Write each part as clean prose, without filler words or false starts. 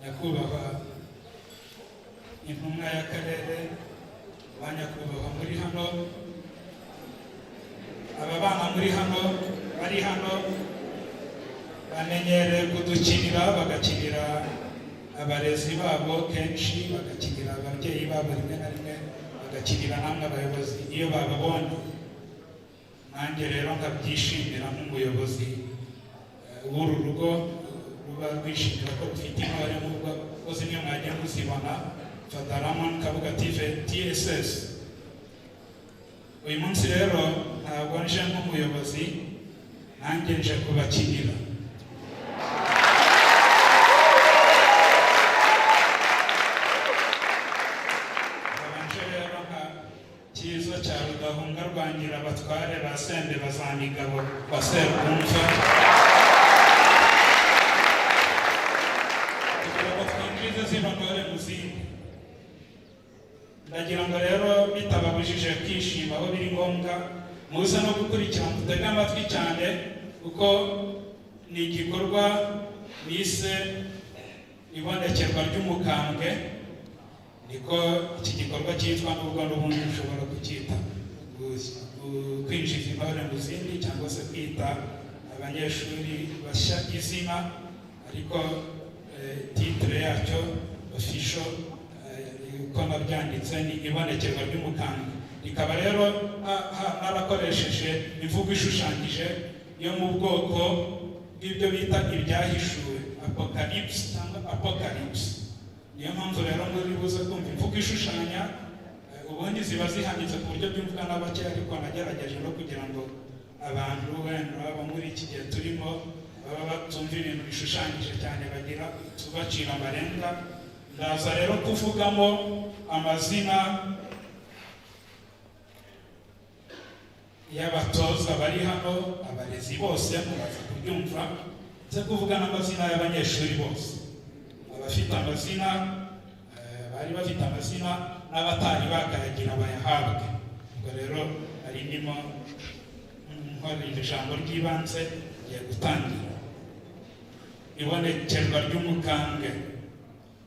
Nyakubahwa intumwa y'akarere, ba nyakubahwa muri hano, aba bana muri hano, bari hano bamenyereye kudukinira, bagakinira abarezi babo kenshi, bagakinira ababyeyi babo rimwe na rimwe, bagakinira namwe abayobozi iyo bababonye. Nanjye rero nkabyishimira nk'umuyobozi w'uru rugo ruba rwishimira ko rufite intore, nubwo ko zimwe mwagiye muzibona. Father Ramon Kabuga TVET TSS. Uyu munsi rero ntabwo nje nk'umuyobozi, nanjye nje kubakinira. Nkaba nje rero nka Cyiza cya Rudahunga rwangira abatware ba Sende bazamigabo wa Serwumva, kugira ngo twinjize zino ntore mu zindi. Ndagira ngo rero bitababujije kwishima aho biri ngombwa, muze no gukurikira, mutege amatwi cyane, kuko ni igikorwa nise ibonekerwa ry'umukambwe. Niko iki gikorwa cyitwa, nubwo n'ubundi ushobora kucyita kwinjiza intore mu zindi cyangwa se kwita abanyeshuri bashya izina, ariko titre yacyo official, uko nabyanditse, ni ibonekerwa ry'umukambwe. Rikaba rero narakoresheje imvugo ishushanyije yo mu bwoko bw'ibyo bita ibyahishuwe, apocalypse cyangwa apocalypse. Niyo mpamvu rero muri buze kumva imvugo ishushanya. Ubundi ziba zihanitse ku buryo byumvwa na bake, ariko nagerageje no kugira ngo abantu wenda baba muri iki gihe turimo baba batumva ibintu bishushanyije cyane bagira tubacira amarenga. Ndaza rero kuvugamo amazina y'abatoza bari hano, abarezi bose muraza kubyumva, nze kuvuga n'amazina y'abanyeshuri bose, abafite amazina, bari bafite amazina n'abatari bakayagira bayahabwe. Ubwo rero ari ndimo nkora iri jambo ry'ibanze, ngiye gutangira. Ibonekerwa ry'umukambwe.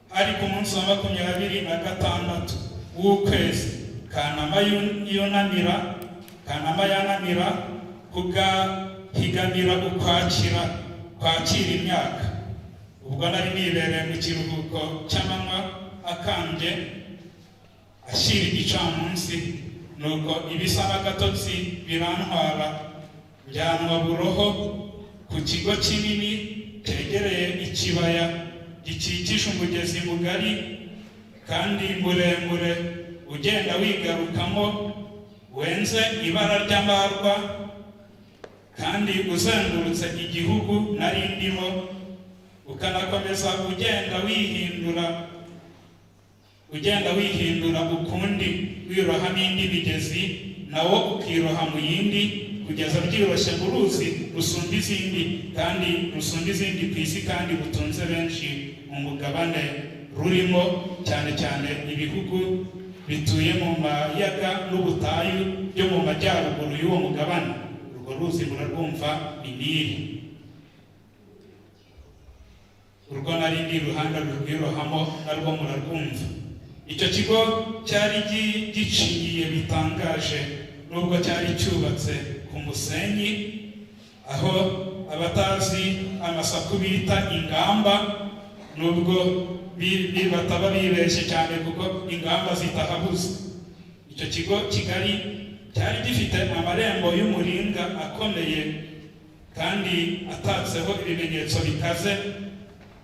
Ari ku munsi wa 26 w'ukwezi Kanama yunamira, Kanama yanamira kugahigamira ukwakira, kwakira imyaka, ubwo nari nibereye mu kiruhuko cy'amanywa akambye ashyira igicamunsi, nuko ibisa n'agatotsi birantwara, njyanwa buroho ku kigo kinini cyegereye ikibaya gikikije umugezi mugari kandi muremure ugenda wigarukamo, wenze ibara ry'amarwa kandi uzengurutse igihugu nari ndimo, ukanakomeza ugenda wihindura, ugenda wihindura ukundi, wiroha n'indi migezi, nawo ukiroha mu yindi, kugeza byiroshye mu ruzi rusumba izindi, kandi rusumba izindi ku isi, kandi rutunze benshi mu mugabane rurimo, cyane cyane ibihugu bituye mu mayaga n'ubutayu byo mu majyaruguru y'uwo mugabane. Urwo ruzi murarwumva, ni Nili. Urwo nari ndi iruhande rurwirohamo narwo murarwumva. Icyo kigo cyari gicinyiye bitangaje, nubwo cyari cyubatse ku musenyi, aho abatazi amasaku bita ingamba, nubwo bataba bibeshye cyane kuko ingamba zitahabuze. Icyo kigo kigari cyari gifite amarembo y'umuringa akomeye kandi atatseho ibimenyetso bikaze,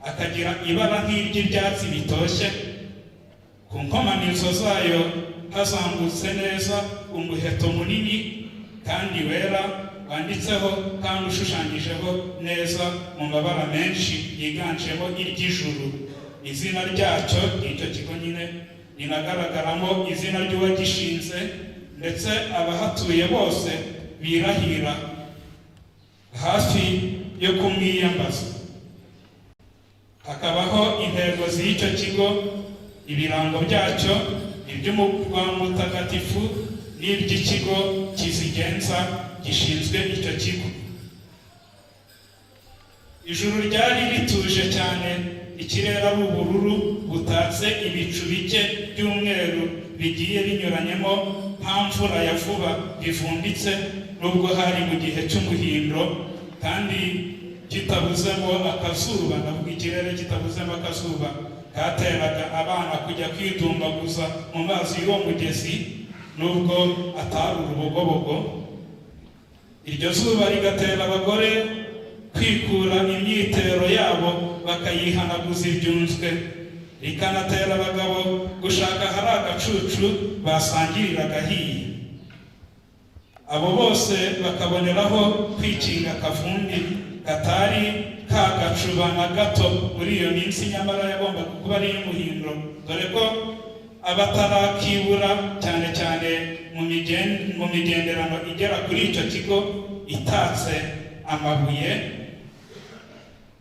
akagira ibara nk'iry'ibyatsi bitoshye. Ku nkomanizo zayo hazamutse neza umuheto munini kandi wera, wanditseho kandi ushushanyijeho neza mu mabara menshi yiganjemo iry'ijuru izina ryacyo, ry'icyo kigo nyine, rinagaragaramo izina ry'uwagishinze, ndetse abahatuye bose birahira hafi yo kumwiyambaza. Hakabaho intego z'icyo kigo, ibirango byacyo, iby'umurwa mutagatifu n'iby'ikigo kizigenza gishinzwe icyo kigo. Ijuru ryari rituje cyane, ikirere ari ubururu butatse ibicu bike by'umweru bigiye binyuranyemo, nta mvura ya vuba bivumbitse, nubwo hari mu gihe cy'umuhindo kandi kitabuzemo akazuba. Ndavuga ikirere kitabuzemo akazuba kateraga abana kujya kwidumbaguza mu mazi y'uwo mugezi, nubwo atari urubogobogo. Iryo zuba rigatera abagore kwikura imyitero yabo bakayihanaguza ibyunzwe, rikanatera abagabo gushaka ahari agacucu basangirira agahiye. Abo bose bakaboneraho kwikinga akavumbi katari kagacuba na gato muri iyo minsi, nyamara yagombaga kuba ari iy'umuhindo, dore ko abatarakibura cyane cyane mu migenderano igera kuri icyo kigo itatse amabuye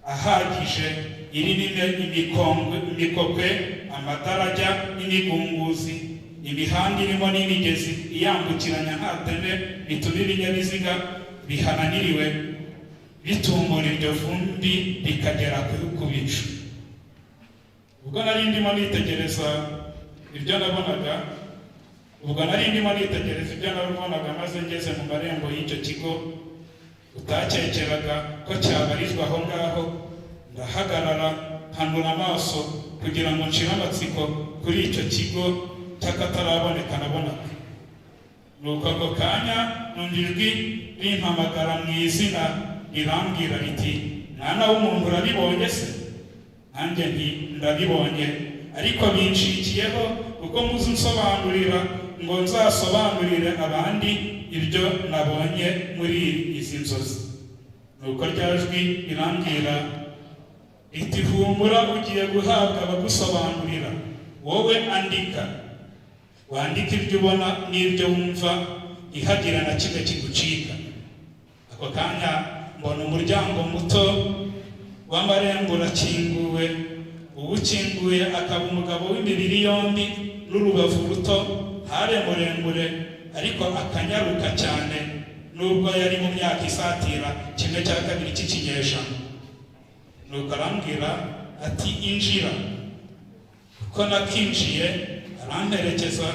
ahagije, irimo imikokwe, amadarajya n'imigunguzi, imihanda irimo n'imigezi iyambukiranya nta teme, bituma ibinyabiziga bihananiriwe bitumbura iryo vumbi rikagera ku bicu. Ubwo nari ndimo nitegereza ibyo nabonaga, maze ngeze mu marembo y'icyo kigo utakekeraga ko cyabarizwa aho ngaho, ndahagarara nkanura amaso kugira ngo nshire amatsiko kuri icyo kigo cy'akataraboneka nabonaga. Nuko ako kanya numva ijwi rimpamagara mu izina, rirambwira riti: "Mwana w'umuntu, urabibonye se?" Nanjye nti: "Ndabibonye, ariko binshikiyeho kuko muzi nsobanurira ngo nzasobanurire abandi ibyo nabonye muri izi nzozi." Nuko rya jwi rirambwira riti: "Humura, ugiye guhabwa abagusobanurira. Wowe andika, wandike ibyo ubona n'ibyo wumva, ntihagire na kimwe kigucika." Ako kanya mbona umuryango muto w'amarembo urakinguwe, uwukinguye akaba umugabo w'imibiri yombi n'urubavu ruto, ntare muremure ariko akanyaruka cyane, nubwo yari mu myaka isatira kimwe cya kabiri cy'ikinyejana. Nuko arambwira ati: "Injira." Uko nakinjiye aramperekeza,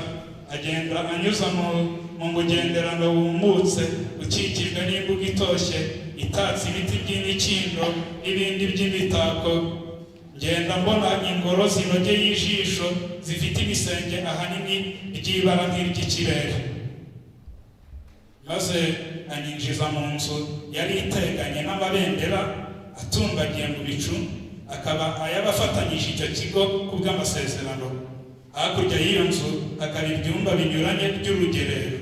agenda anyuza mu mugenderano wumutse ukikijwe n'imbuga itoshye itatse ibiti by'imikindo n'ibindi by'imitako. Ngenda mbona ingoro zinogeye ijisho, zifite ibisenge ahanini by'ibara nk'iry'ikirere. Maze anyinjiza mu nzu yari iteganye n'amabendera atumbagiye mu bicu, akaba ayabafatanyije icyo kigo ku bw'amasezerano. Hakurya y'iyo nzu hakaba ibyumba binyuranye by'urugerero.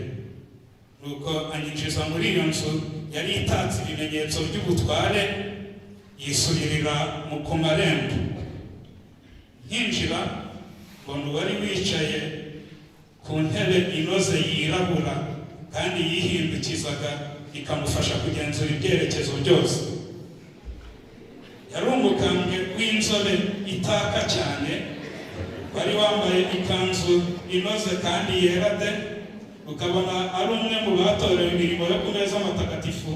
Nuko anyinjiza muri iyo nzu yari itatse ibimenyetso by'ubutware, yisubirira mu ku marembo. Nkinjira mbona uwari wicaye ku ntebe inoze yirabura, kandi yihindukizaga ikamufasha kugenzura ibyerekezo byose. Yari umukambwe w'inzobe itaka cyane, wari wambaye ikanzu inoze kandi yera de, ukabona ari umwe mu batorewe imirimo yo ku meza matagatifu,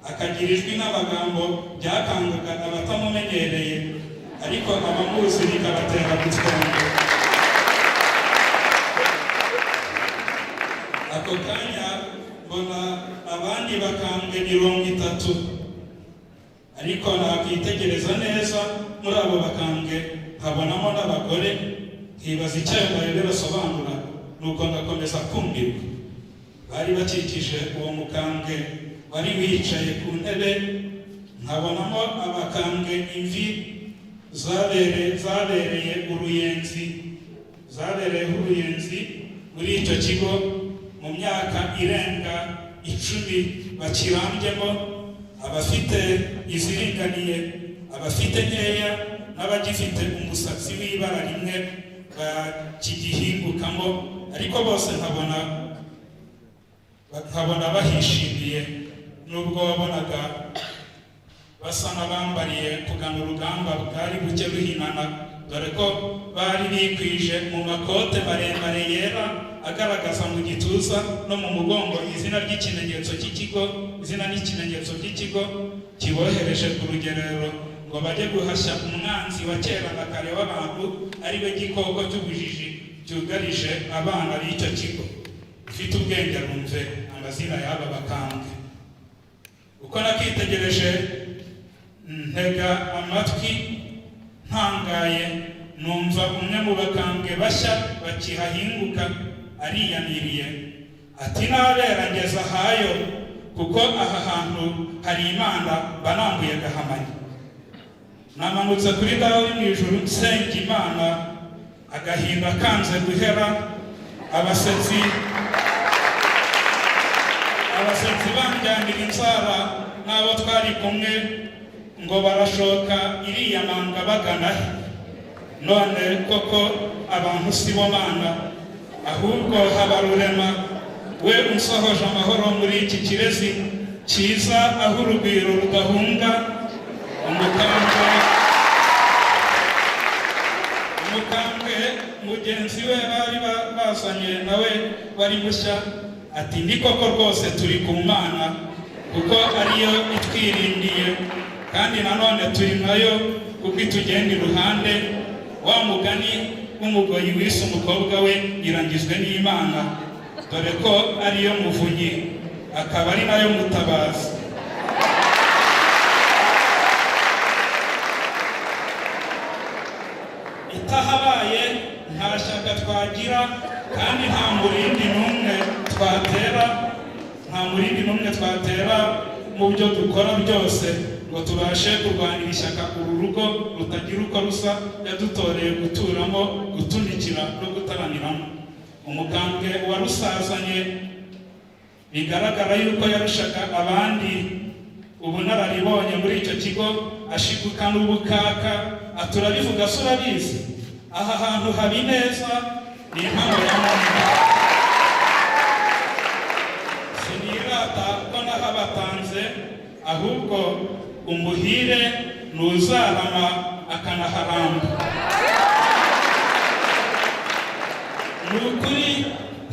akagira ijwi n'amagambo byakangaga abatamumenyereye, ariko abamuzi bikabatera gutwenga. Ako kanya mbona abandi bakambwe 30, ariko nakwitegereza neza muri abo bakambwe nkabonamo n'abagore, nkibaza icyo ayo mayobera asobanura. Nuko ngakomeza kumirwa. Bari bakikije uwo mukambwe wari wicaye ku ntebe, nkabonamo abakambwe imvi zabereye uruyenzi, zabereyeho uruyenzi muri icyo kigo mu myaka irenga 10 bakirambyemo, abafite iziringaniye, abafite nkeya, n'abagifite umusatsi w'ibara rimwe bakigihingukamo, ariko bose nkabona bahishimiye, nubwo wabonaga basa n'abambariye kugana urugamba bwari buke ruhinana, dore ko bari bikwije mu makote maremare yera agaragaza mu gituza no mu mugongo izina ry'ikimenyetso cy'ikigo, izina n'ikimenyetso by'ikigo. kibohereje ku rugerero ngo bajye guhashya umwanzi wa kera na kare w'abantu, ari we gikoko cy'ubujiji cyugarije abana b'icyo kigo. Ufite ubwenge arumve amazina y'aba bakambwe. Uko nakitegereje ntega amatwi ntangaye, numva umwe mu bakambwe bashya bakihahinguka ariyamiriye ati: "Nabera ngeze ahayo, kuko aha hantu hari Imana banambuye gahamanyi. Namanutse kuri Dawe uri mu ijuru nsenga Imana, agahinda kanze guhera, abasetsi banjyanira inzara n'abo twari kumwe ngo barashoka iriya manga bagana he? None koko abantu si bo Mana, ahubwo Habarurema we unsohoje amahoro muri iki kirezi cyiza aho urugwiro rudahunga." Umukambwe mugenzi we bari bazanye nawe wari mushya ati: "Ni koko rwose turi ku Mana, kuko ariyo itwirindiye, kandi nanone turi nayo kuko itugenda iruhande. Wa mugani w'umugoyi wise umukobwa we irangizwe n'Imana, dore ko ariyo muvunyi akaba ari nayo mutabazi." Itahabaye nta shyaka twagira, kandi nta murindi n'umwe twatera, nta murindi n'umwe twatera mu byo dukora byose ngo tubashe kurwanira ishyaka uru rugo rutagira uko rusa yadutoreye guturamo, gutumikira no gutaramiramo. Umukambwe warusazanye bigaragara yuko yarushaga abandi ubunararibonye muri icyo kigo, ashiguka n'ubukaka aturabivuga se: "Urabizi, aha hantu haba ineza, ni impano ya Mungu. Sinirata ko nahabatanze, ahubwo umuhire ntuzarama akanaharamba. Ni ukuri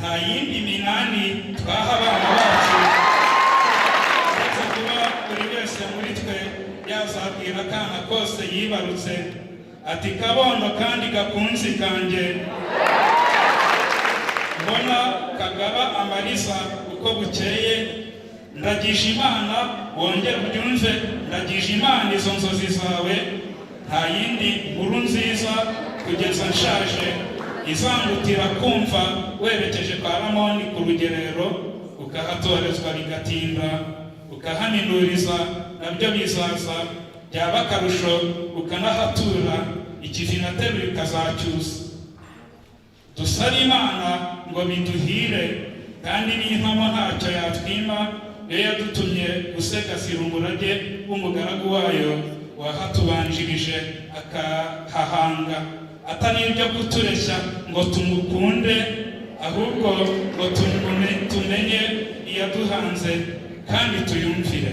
nta yindi minani twaha abana bacu uretse kuba buri wese muri twe yazabwira akana kose yibarutse ati: 'Kabondo kandi gakunzi kanjye, mbona kagaba amariza uko bukeye, ndagije Imana wongere ubyumve, ndagije Imana izo nzozi zawe nta yindi nkuru nziza kugeza nshaje izangutira kumva werekeje kwa Ramoni ku rugerero, ukahatorezwa bigatinda, ukahaminuriza nabyo bizaza, byaba akarusho ukanahatura, ikivi nateruye ukazacyusa. Dusabe Imana ngo biduhire, kandi n'impamo ntacyo yatwima, iyo yadutumye gusegasira umurage w'umugaragu wayo wahatubanjirije akahahanga, atari ibyo kutureshya ngo tumukunde, ahubwo ngo tumenye iyaduhanze kandi tuyumvire.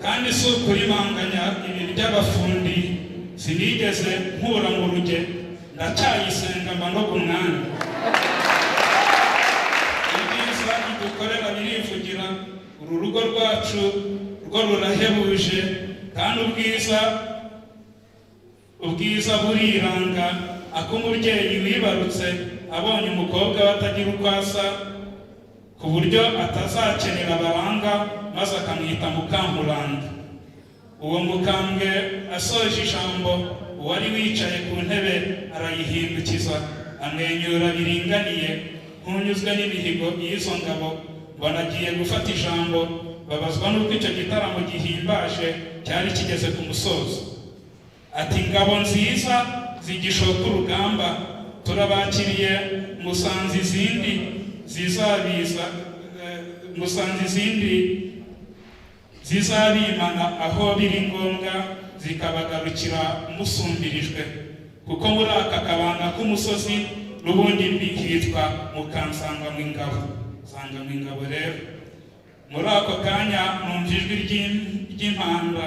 Kandi si ukurimanganya ibi by'abafundi, sinigeze nkura mu ruge, ndacyayisenga mba no umwami. Ibyiza idukorera birivugira, uru rugo rwacu rwo rurahebuje, kandi ubwiza buriranga, ak'umubyeyi wibarutse abonye umukobwa we atagira uko asa, ku buryo atazakenera baranga, maze akamwita Mukankuranga." Uwo mukambwe asoje ijambo, uwari wicaye ku ntebe arayihindukiza, amwenyura biringaniye nk'unyuzwe n'imihigo y'izo ngabo. Mbona agiye gufata ijambo, babazwa n'uko icyo gitaramo gihimbaje cyari kigeze ku musozo, ati: "Ingabo nziza zigishoka urugamba, turabakiriye, musanze izindi zizabiza, musanze izindi zizabimana aho biri ngombwa, zikabagarukira musumbirijwe, kuko muri aka kabanga k'umusozi n'ubundi hitwa Mukansanganyingabo Nsanganyingabo." Rero muri ako kanya numva ijwi ry'impanda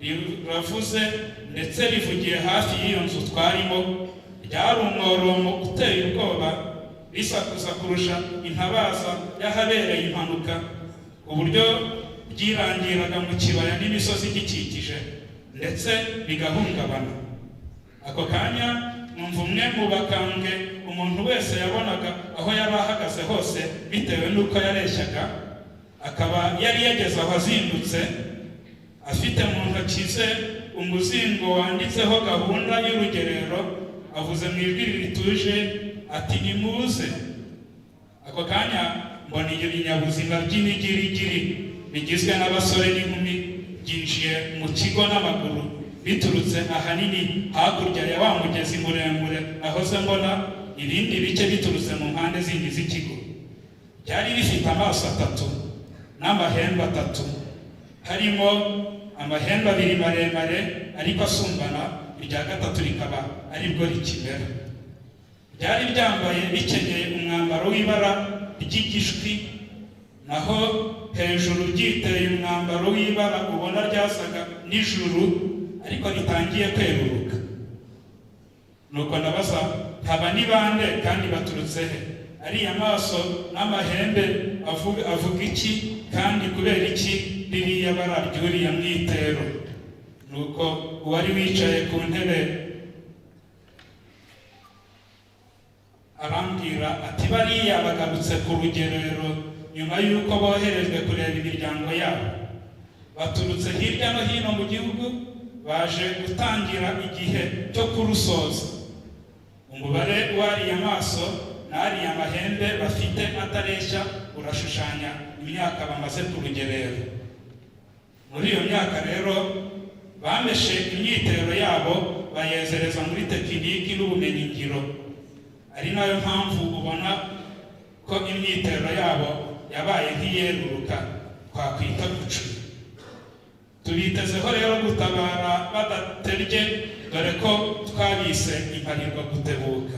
riravuze, ndetse rivugiye hafi y'iyo nzu twarimo. Ryari umworomo uteye ubwoba, risakuza kurusha intabaza y'ahabereye impanuka, ku buryo byirangiraga mu kibaya n'imisozi igikikije, ndetse bigahungabana. Ako kanya numva umwe mu bakambwe umuntu wese yabonaga aho yari ahagaze hose bitewe n'uko yareshyaga, akaba yari yageze aho azindutse, afite mu ntoki ze umuzingo wanditseho gahunda y'urugerero, avuze mu ijwi rituje ati: "Nimuze." Ako kanya mbona ibyo binyabuzima by'imigirigiri bigizwe n'abasore n'inkumi byinjiye mu kigo n'amaguru, biturutse ahanini hakurya ya wa mugezi muremure nahoze mbona, ibindi bice biturutse mu mpande zindi z'ikigo. Byari bifite amaso atatu n'amahembe atatu, harimo amahembe abiri maremare ariko asumbana, irya gatatu rikaba aribwo rikimera. Byari byambaye bikenyeye umwambaro w'ibara ry'igishwi, naho hejuru byiteye umwambaro w'ibara ubona ryasaga n'ijuru ariko ritangiye kweruruka. Nuko ndabaza: "Aba ni bande kandi baturutse he? Ariya maso n'amahembe avuga iki, kandi kubera iki ririya bara ry'uriya mwitero?" Nuko uwari wicaye ku ntebe arambwira ati: "Bariya bagarutse ku rugerero nyuma y'uko boherejwe kureba imiryango yabo. Baturutse hirya no hino mu gihugu, baje gutangira igihe cyo kurusoza. Umubare w'ariya maso n'ariya mahembe bafite atareshya urashushanya imyaka bamaze ku rugerero. Muri iyo myaka rero bameshe imyitero yabo, bayezereza muri tekiniki n'ubumenyingiro, ari nayo mpamvu ubona ko imyitero yabo yabaye nk'iyeruruka, twakwita gucu. Tubitezeho rero gutabara badaterye, dore ko twabise imparirwa gutebuka."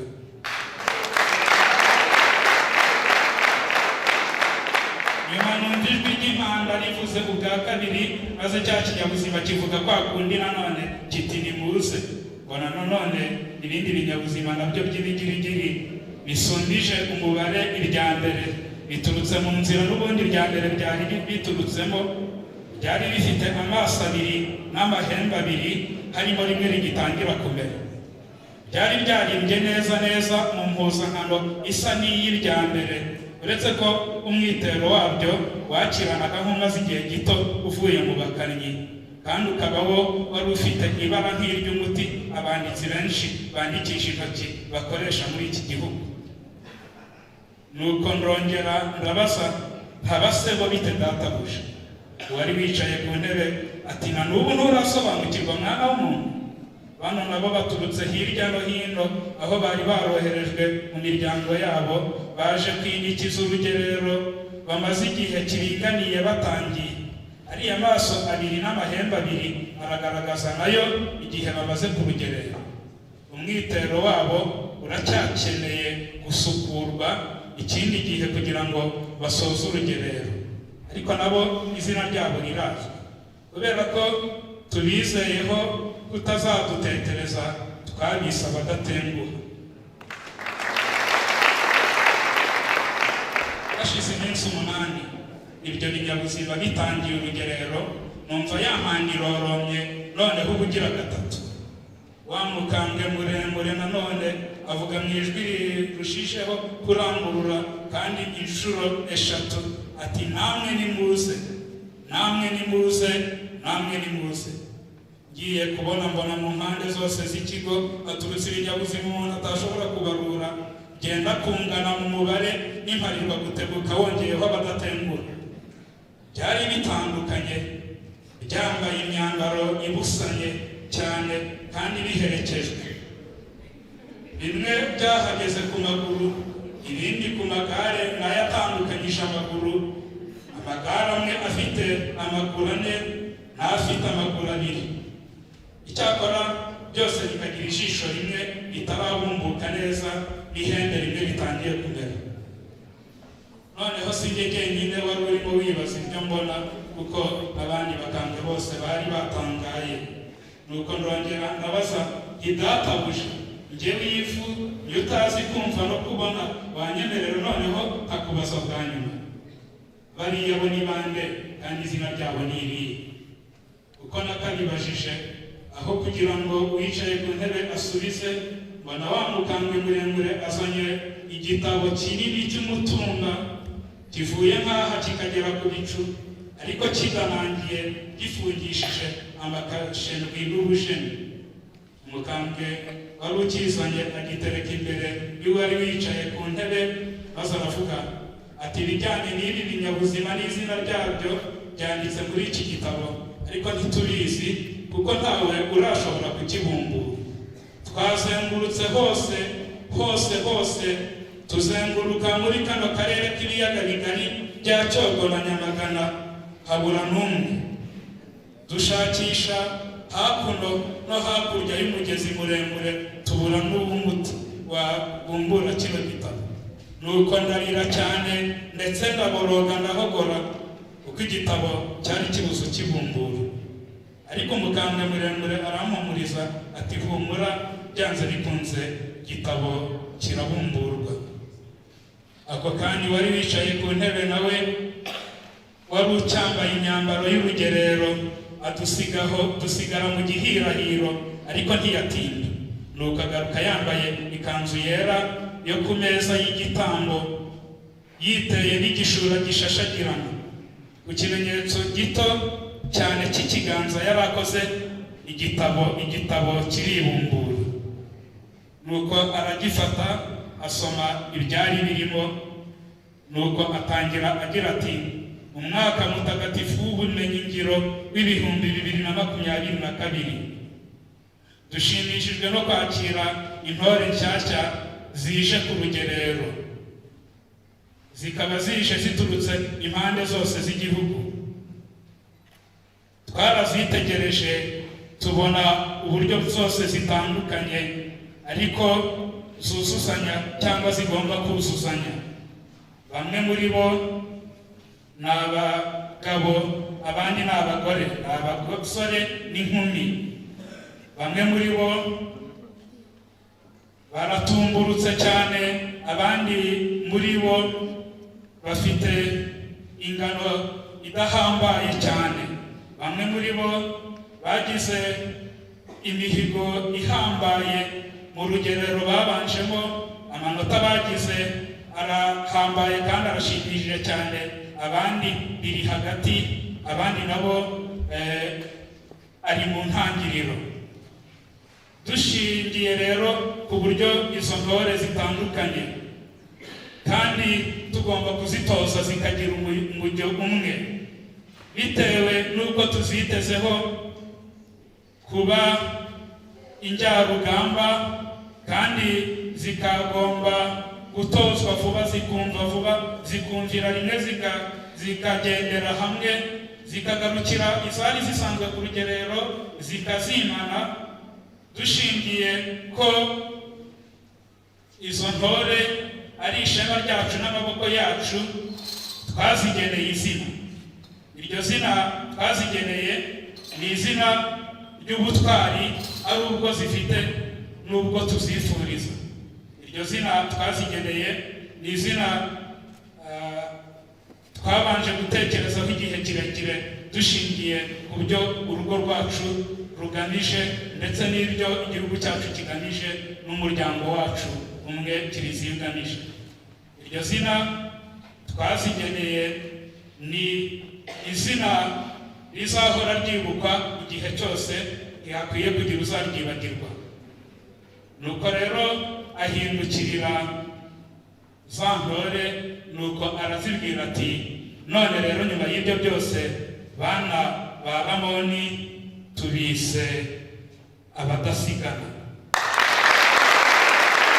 Nyuma numva ijwi ry'impanda rivuze ubwa kabiri, maze cya kinyabuzima kivuga kwa kundi nanone kiti: "Nimuze." Mbona nanone ibindi binyabuzima nabyo by'ibigirigiri bisumbije umubare irya mbere, biturutse mu nzira n'ubundi irya mbere byari biturutsemo. Byari bifite amaso abiri n'amahembe abiri, harimo rimwe rigitangira kumera. Byari byarimbye neza neza mu mpuzankano isa n'iy'irya mbere, uretse ko umwitero wabyo wakiranaga nk'umaze igihe gito uvuye mu bakannyi, kandi ukaba wo wari ufite ibara nk'iry'umuti abanditsi benshi bandikisha intoki bakoresha muri iki gihugu. Nuko ndongera ndabaza: "Aba se bo bite, databuja?" Uwari wicaye ku ntebe ati: "Na n'ubu nturasobanukirwa, mwana w'umuntu? Bano nabo baturutse hirya no hino aho bari baroherejwe mu miryango yabo, baje kwinikiza urugerero bamaze igihe kiringaniye batangiye. Ariya maso abiri n'amahembe abiri aragaragaza nayo igihe bamaze ku rugerero. Umwitero wabo uracyakeneye gusukurwa ikindi gihe kugira ngo basoze urugerero, ariko nabo izina ryabo rirazwi. Kubera ko tubizeyeho kutazadutetereza, twabise abadatenguha." Hashize iminsi 8 ibyo binyabuzima bitangiye urugerero, numva ya mpanda iroromye noneho ubugira gatatu. Wa mukambwe muremure nanone avuga mu ijwi rirushijeho kurangurura kandi inshuro eshatu ati: "Namwe nimuze, namwe nimuze, namwe nimuze." Ngiye kubona mbona mu mpande zose z'ikigo haturutse ibinyabuzima umuntu atashobora kubarura, byenda kungana mu mubare n'imparirwa gutebuka wongeyeho abadatenguha. Byari bitandukanye, byambaye imyambaro ibusanye cyane kandi biherekejwe. Bimwe byahageze ku maguru, ibindi ku magare nayo atandukanyije amaguru, amagare amwe afite amaguru ane n'afite amaguru abiri. Icyakora byose bikagira ijisho rimwe ritarabumbuka neza n'ihembe rimwe ritangiye kumera. Noneho si njye jyenyine wari urimo wibaza ibyo mbona, kuko abandi bakambwe bose bari batangaye. Nuko ndongera ndabaza nti: "Databuja, njyewe ivu iyo utazi kumva no kubona, wanyemerera noneho nkakubaza bwa nyuma? Bariya bo ni bande Kandi izina ryabo ni irihe? Uko nakabibajije, aho kugira ngo uwicaye ku ntebe asubize, mbona wa mukambwe muremure azanye igitabo kinini cy'umutumba, kivuye nk'aha kikagera ku bicu, ariko kidanangiye, gifungishije amakashendwi n'ubujeni. Umukambwe wari ukizanye agitereka imbere y'uwari wicaye ku ntebe, maze aravuga ati: "Ibijyanye n'ibi binyabuzima n'izina ryabyo byanditse muri iki gitabo, ariko ntitubizi kuko ntawe urashobora kukibumbura. Twazengurutse hose hose hose, tuzenguruka muri kano karere k'ibiyaga bigari bya Cyogo na Nyamagana, habura n'umwe. Dushakisha hakuno no hakurya y'umugezi muremure, tubura n'uw'umuti wabumbura kino gitabo. Nuko ndarira cyane, ndetse ndaboroga, ndahogora, kuko igitabo cyari kibuze ukibumbura. Ariko umukambwe muremure arampumuriza ati: 'Humura, byanze bikunze igitabo kirabumburwa.' Ako kanya wari wicaye ku ntebe, nawe wari ucyambaye imyambaro y'urugerero, adusigaho, dusigara mu gihirahiro. Ariko ntiyatinda, nuko agaruka yambaye ikanzu yera yo ku meza y'igitambo, yiteye n'igishura gishashagirana. Ku kimenyetso gito cyane cy'ikiganza yari akoze, igitabo kiribumbura. Nuko aragifata, asoma ibyari birimo. Nuko atangira agira ati: 'Umwaka mutagatifu w'ubumenyingiro w'2022, dushimishijwe no kwakira intore nshyashya zije ku rugerero, zikaba zije ziturutse impande zose z'igihugu. Twarazitegereje, tubona uburyo zose zitandukanye ariko zuzuzanya cyangwa zigomba kuzuzanya. Bamwe muri bo ni abagabo, abandi ni abagore, ni abasore n'inkumi. Bamwe muri bo baratumburutse cyane, abandi muri bo bafite ingano idahambaye cyane. Bamwe muri bo bagize imihigo ihambaye mu rugerero babanjemo, amanota bagize arahambaye kandi arashimishije cyane, abandi biri hagati, abandi nabo ari mu ntangiriro. Dushingiye rero ku buryo izo ntore zitandukanye kandi tugomba kuzitoza zikagira umujyo umwe, bitewe n'uko tuzitezeho kuba injyarugamba kandi zikagomba gutozwa vuba, zikumva vuba, zikumvira rimwe, zikagendera hamwe, zikagarukira izari zisanzwe ku rugerero zikazimana. Dushingiye ko izo ntore ari ishema ryacu n'amaboko yacu, twazigeneye izina. Iryo zina twazigeneye ni izina ry'ubutwari, ari ubwo zifite n'ubwo tuzifuriza. Iryo zina twazigeneye ni izina twabanje gutekerezaho igihe kirekire, dushingiye ku byo urugo rwacu rugamije, ndetse n'ibyo igihugu cyacu kigamije, n'umuryango wacu umwe Kiliziya ugamije. Iryo zina twazigeneye ni izina rizahora ryibukwa igihe cyose, ntihakwiye kugira uzaryibagirwa.' Nuko rero ahindukirira za ntore, nuko arazibwira ati: 'None rero, nyuma y'ibyo byose, bana ba Ramoni, tubise Abadasigana.'"